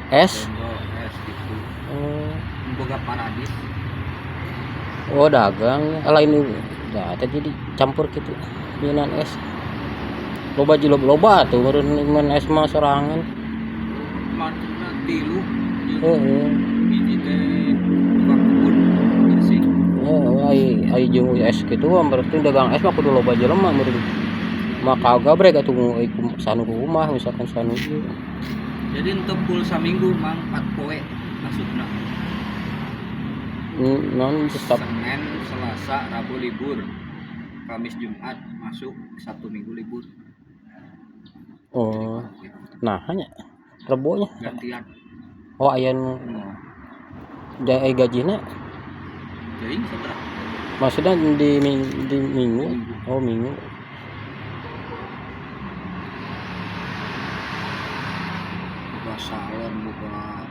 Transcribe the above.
Es. Cendol es gitu. Oh, Boga paradis. Oh dagang. Ah, lain nah, teh jadi campur gitu. Nyieunan es. Loba jilob loba tuh meureun nyieunan es mah sorangan. Mana tilu jeung Heeh. hiji teh tukang kebun bersih. Heeh, ai ai jeung es kitu mah berarti dagang es mah kudu loba jelema meureun. Maka gabrek atuh ai sanu kumaha misalkan sanu ieu. Jadi untuk full saminggu mang 4 poe masukna. Non tetap Senin, Selasa, Rabu libur. Kamis, Jumat masuk, Sabtu Minggu libur. Oh, nah hanya rebonya. Gantian. Oh, aya nu Oh. da ai gajina Jadi seberapa? Maksudnya di minggu. Minggu. Oh, minggu. Buka salon, buka